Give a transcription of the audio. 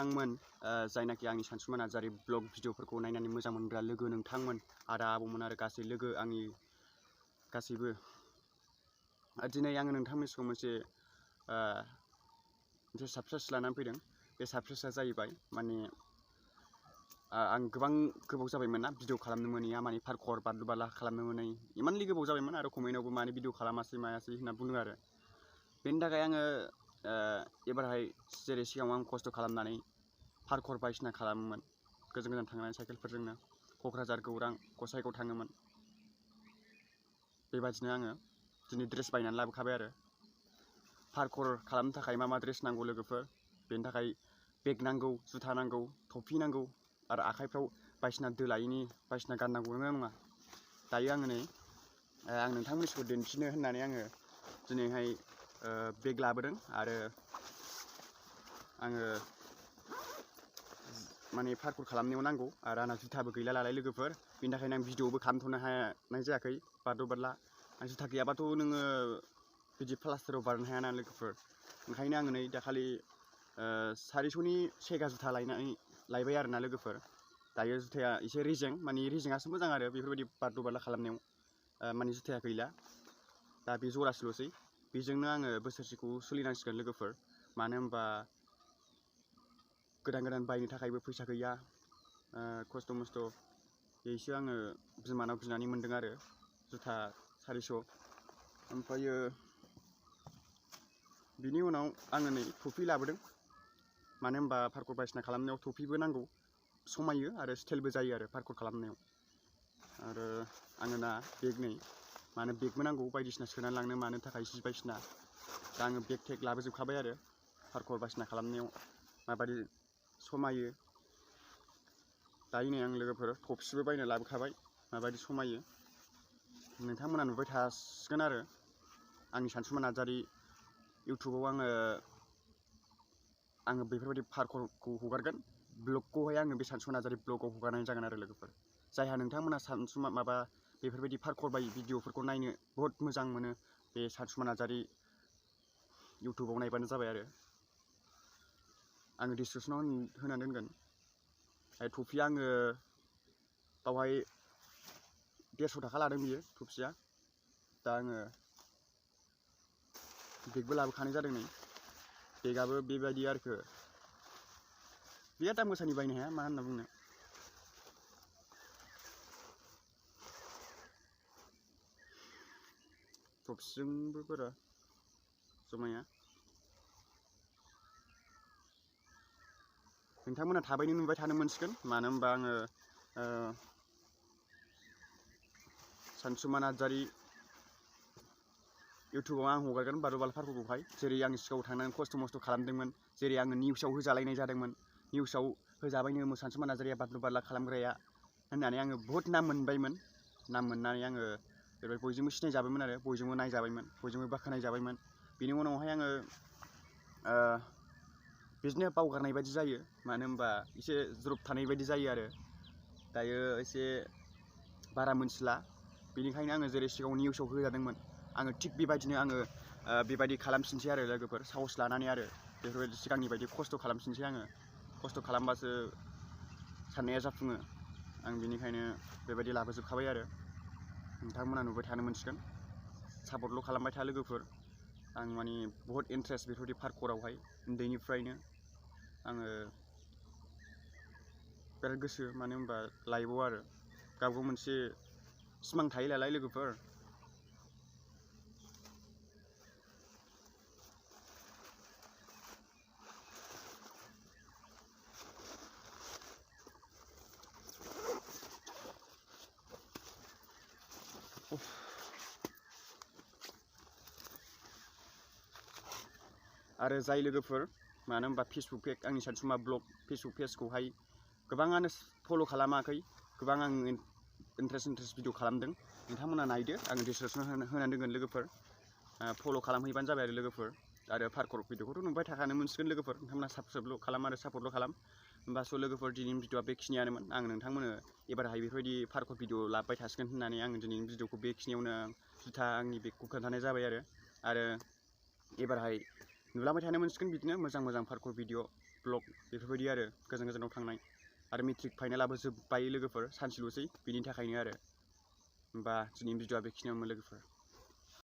नोंथांमोन जायनाखि आंनि सानसुमा नार्जारि ब्लग भिडिअफोरखौ नायनानै मोजां मोनग्रा लोगो नोंथांमोन आदा आबौमोन आरो गासै लोगो आंनि गासैबो दिनै आङो नोंथांनि सिगाङाव मोनसे साबस्क्राइब लानानै फैदों। बे साबस्क्राइबआ जाहैबाय माने आं गोबां गोबाव जाबायमोन ना भिडिअ खालामनो मोनैया, माने पार्कर बारलु बारला खालामनो मोनै इमानलि गोबाव जाबायमोन आरो कमेन्टआवबो माने भिडिअ खालामासै मायासै होनना बुङो आरो। बेनि थाखाय आङो एबारहाय जेरै सिगाङाव आं खस्थ' खालामनानै पार्कर बायदिसिना खालामोमोन, गोजान गोजान थांनानै साइकेलफोरजोंनो क'क्राझार गौरां गसाइगाव थाङोमोन। बेबादिनो आङो दिनै ड्रेस बायनानै लाबोखाबाय आरो पार्कर खालामनो थाखाय मा ड्रेस नांगौ लोगोफोर, बेनि थाखाय बेग नांगौ, जुथा नांगौ, टफि नांगौ आरो आखाइफ्राव बायदिसिना दोलायिनि बायदिसिना गाननांगौ नङा नङा। दायो आङो नै आं नोंथांमोनखौ दिन्थिनो होननानै आङो दिनैहाय बेग लाबोदों आरो आङो माने पार्कर खालामनायाव नांगौ आरो आंना जुथाबो गैला नालाय लोगोफोर, बेनि थाखायनो आं भिडिअबो खालामथ'नो हानाय जायाखै बारलु बारला। आं जुथा गैयाबाथ' नोङो बिदि प्लास्टाराव बारनो हायाना लोगोफोर, ओंखायनो आङो नै दाखालि 400नि सेगा जुथा लायबाय आरोना लोगोफोर। दायो जुथाया एसे रेजें, माने रेजेंआसो मोजां आरो बेफोरबायदि बारलु बारला खालामनायाव, माने जुथाया गैला दा बे जरासेल'सै। बेजोंनो आङो बोसोरसेखौ सोलिनांसिगोन लोगोफोर, मानो होनबा गोदान गोदान बायनो थाखायबो फैसा गैया। खस्थ' मस्थ' बेसो आङो बिमानाव बिनानै मोन्दों आरो जुथा 400। ओमफ्रायो बिनि उनाव आङो नै टफि लाबोदों, मानो होनबा पार्कर बायदिसिना खालामनायाव टफिबो नांगौ, समायो आरो स्टाइलबो जायो आरो पार्कर खालामनायाव। आरो आङो ना बेग नै, मानो बेगबो नांगौ बायदिसिना सोनानै लांनो मानो थाखाय जि बायदिसिना। दा आङो बेग टेग लाबोजोबखाबाय आरो पार्कर बायदिसिना खालामनायाव माबायदि समायो। दायो नै आं लोगोफोर टफिबो बायना लाबोखाबाय, माबायदि समायो नोंथांमोना नुबाय थासिगोन आरो आंनि सानसुमा नार्जारि इउटुबाव आङो बेफोरबायदि पार्करखौ हगारगोन। ब्लगखौहाय आङो बे सानसुमा नार्जारि ब्लगाव हगारनाय जागोन आरो लोगोफोर। जायहा नोंथांमोना सानसुमा माबा बेफोरबायदि पार्कर बायदि भिडिअफोरखौ नायनो बहुत मोजां मोनो, बे सानसुमा नार्जारि इउटुबाव नायबानो जाबाय आरो आङो डिसक्रिपसनाव होनानै दोनगोन। टफिया आङो बावहाय 150 थाखा लादों बियो टफिया। दा आङो बेगबो लाबोखानाय जादों नै, बेगाबो बेबायदि आरोखो, बिराद दाम गोसानि बायनो हाया मा होनना बुंनो। टफिजोंबो बारा जमाया। नोंथांमोना थाबैनो नुबाय थानो मोनसिगोन, मानो होनबा आङो सानसुमा नार्जारि इउटुबाव आं हगारगोन बारलु बारला पार्करखौहाय, जेरै आं सिगाङाव थांनानै खस्थ' मस्थ' खालामदोंमोन, जेरै आङो निउसाव होजालायनाय जादोंमोन, निउसाव होजाबायनो सानसुमा नार्जारिया बारलु बारला खालामग्राया होननानै आङो बहुत नाम मोनबायमोन। नाम मोननानै आङो बयजोंबो सिनायजाबायमोन आरो बयजोंबो नायजाबायमोन, बयजोंबो बाख्नायजाबायमोन। बेनि उनावहाय आङो बिदिनो बावगारनाय बायदि जायो, मानो होनबा एसे ज्रब थानाय बायदि जायो आरो दायो एसे बारा मोनथिला। बेनिखायनो आङो जेरै सिगाङाव निउसाव होजादोंमोन, आङो थिग बेबायदिनो आङो बेबायदि खालामफिनसै आरो लोगोफोर, साहस लानानै आरो बेफोरबायदि सिगांनि बायदि खस्थ' खालामफिनसै आङो। खस्थ' खालामबासो साननाया जाफुङो। आं बेनिखायनो बेबायदि लाबोजोबखाबाय आरो नोंथांमोना नुबाय थानो मोनसिगोन। सापर्टल' खालामबाय था लोगोफोर, आं माने बहुत इन्ट्रेस्ट बेफोरबायदि पार्करावहाय, उन्दैनिफ्रायनो आङो बिराद गोसो, मानो होनबा लाइफआव आरो गावबा मोनसे सिमां थायो नालाय लोगोफोर। आरो जाय लोगोफोर मानो होनबा फेसबुक पेज आंनि सानसुमा ब्लग फेसबुक पेजखौहाय गोबाङानो फल' खालामाखै, गोबां आं इन्ट्रेस्ट भिडिअ खालामदों, नोंथांमोना नायदो, आं डिसक्रिपसनाव होनानै दोनगोन लोगोफोर। फल' खालामहैबानो जाबाय आरो लोगोफोर। आरो पार्कर भिडिअखौथ' नुबाय थाखानो मोनसिगोन लोगोफोर, नोंथांमोना साबस्क्राइबल' खालाम आरो सापर्टल' खालाम। होमबासो लोगोफोर दिनैनि भिडिअआ बेखिनियानोमोन। आं नोंथांमोननो एबारहाय बेफोरबायदि पार्कर भिडिअ लाबोबाय थासिगोन होननानै आं दिनैनि भिडिअखौ बेखिनियावनो जुथा आंनि बेगखौ खोन्थानाय जाबाय आरो एबारहाय नुलांबाय थानो मोनसिगोन बिदिनो मोजां मोजां पार्कर भिडिअ ब्लग बेफोरबायदि आरो गोजान गोजानाव थांनाय आरो मेट्रिक फाइनालाबो जोब्बाय लोगोफोर सानसेल'सै बिनि थाखायनो आरो होमबा दिनैनि भिडिअआ बेखिनियावनो लोगोफोर